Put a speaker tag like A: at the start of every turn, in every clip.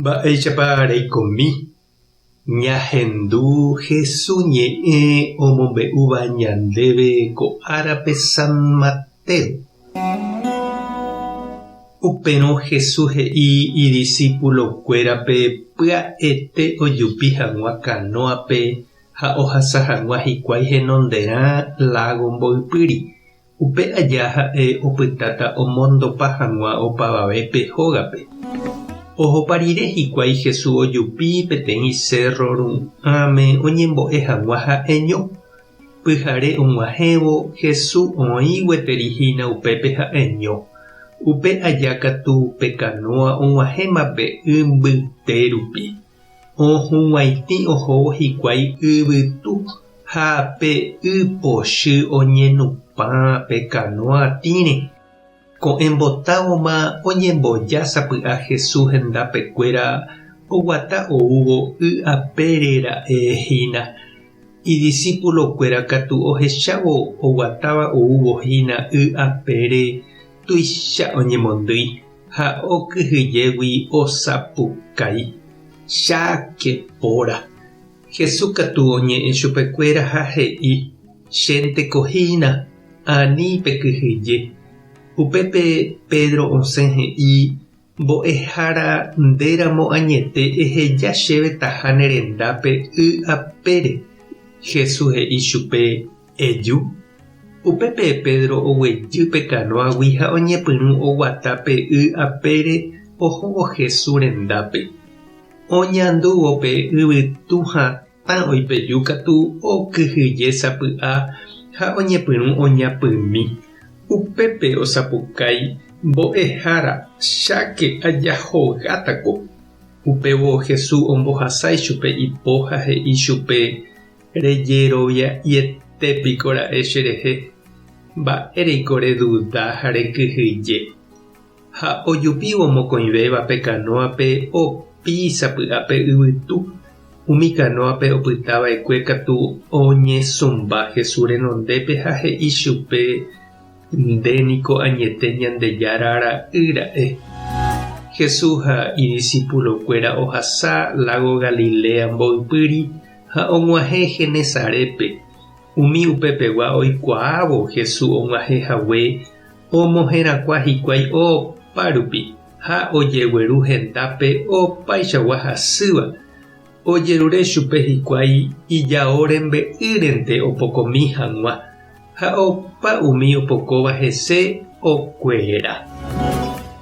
A: Mba'éichapa reikomi ñahendu Hesu ñe'ẽ omombe'úva ñandéve ko árape San Mateo? Upérõ Hesu he'i idisípulokuérape pya'ete ojupi hag̃ua kanóape ha ohasa hag̃ua hikuái henonderã lágo mboypýri. Upe aja ha'e opytáta omondopa hag̃ua opavavépe hógape. Ohopa rire hikuái Jesús ojupi peteĩ sérro ru'ãme oñembo'e hag̃ua ha'eño. Pyhare og̃uahẽvo, Jesús oĩ gueteri hína upépe ha'eño. Upe aja katu pe kanóa og̃uahẽma pe y mbyte rupi. Ohug̃uaitĩ ohóvo hikuái yvytu ha pe y pochy oñenupã pe kanóa tĩre. Ko'ẽmbotávoma oñemboja sapy'a Jesús hendapekuéra oguata oúvo y apére ra'e hína. Idisípulokuéra katu ohechávo oguatáva oúvo hína y apére tuicha oñemondýi. Ha okyhyjégui osapukái, Cháke póra! Jesús katu oñe'ẽ chupekuéra ha he'i, Chénteko hína, ani pekyhyje. Upépe Pedro osẽ he'i, Mbo'ehára, ndéramo añete eheja chéve taha ne rendápe y apére. Jesús he'i chupe, Eju. Upépe Pedro oguejy pe kanóagui ha oñepyrũ oguata pe y apére ohóvo Jesús rendápe. Oñandúvo pe yvytu hatã oipeju katu okyhyje sapy'a ha oñepyrũ oñapymi. Upépe osapukái, Mbo'ehára, cháke ajahogátako! Upévo Jesús ombohasa ichupe ipo ha he'i chupe, Rejerovia'iete piko ra'e cherehe, mba'éreiko reduda ha rekyhyje? Ha ojupívo mokõivéva pe kanóape opi sapy'a pe yvytu, umi kanóape opyta va'ekue katu oñesũmba Jesús renondépe ha he'i chupe, Nde niko añete Ñandejára ra'y ra'e. Jesús ha idisipulokuéra ohasa lágo Galilea mboypýri Ha og̃uahẽ Genesarépe, umi upepegua oikuaávo Jesús og̃uahẽ hague, omoherakuã hikuái opa rupi ha ojegueru hendápe opaichagua hasýva. Ojerure chupe hikuái ijao rembe'ýrente opokomi hag̃ua, ha opa umi opokóva hese okuera.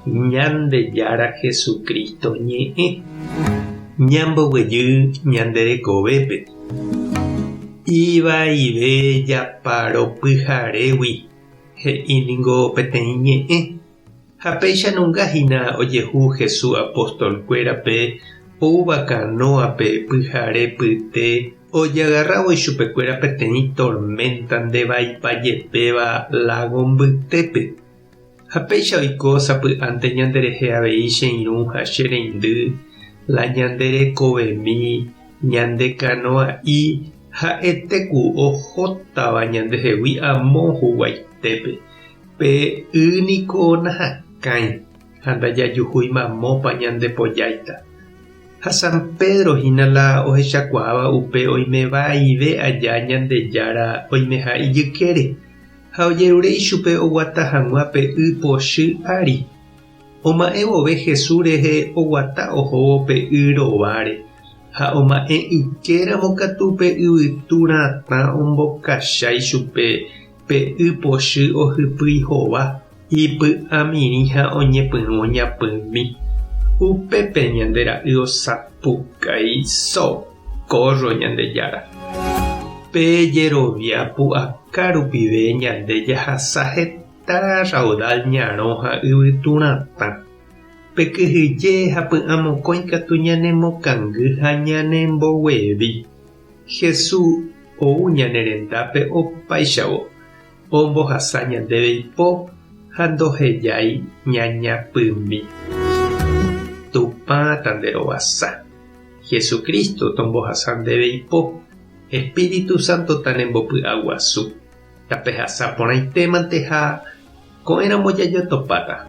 A: Ñandejára Jesucristo ñe'ẽ. Ñamboguejy ñande rekovépe. Ivaive japaro pyharégui, he'i ningo peteĩ ñe'ẽ. Ha péicha nunga hína ojehu Jesús apóstol-kuérape oúva kanóape pyhare pyte ojagarrávo ichupekuéra peteĩ torménta ndevaipa jepéva lágo mbytépe. Ha péicha oiko sapy'ánte ñanderehe avei che irũ ha che reindy, la ñande rekovemi, ñande kanoa'i ha'ete ku ohótava ñandehegui amo huguaitépe. Pe y niko nahakãi ha ndajajuhúi mamópa ñande pojáita. Ha San Pedro hína la ohechakuaáva upe oime vaive aja Ñandejára oimeha ijykére. Ha ojerure ichupe oguata hag̃ua pe y pochy ári. Oma'ẽ vove Jesús rehe oguata ohóvo pe y rováre, ha oma'ẽ ykéramo katu pe yvytu ratã ombokacha ichupe pe y pochy ohypýi hova, ipy'amirĩ ha oñepyrũ oñapymi. Upépe ñande ra'y osapukái, Socorro, Ñandejára! Pe jerovia pu'aka rupive ñande jahasa heta raudal ñarõ ha yvytu ratã. Pe kyhyje ha py'amokõi katu ñanemokangy ha ñanemboguevi. Jesús ou ñane rendápe opáichavo, ombohasa ñandéve ipo ha ndohejái ñañapymi. Tupã tanderovasa. Jesucristo tombohasa ndéve ipo, Espíritu Santo tanembopy'aguasu. Tapehasa porãitémante ha ko'ẽramo jajotopáta.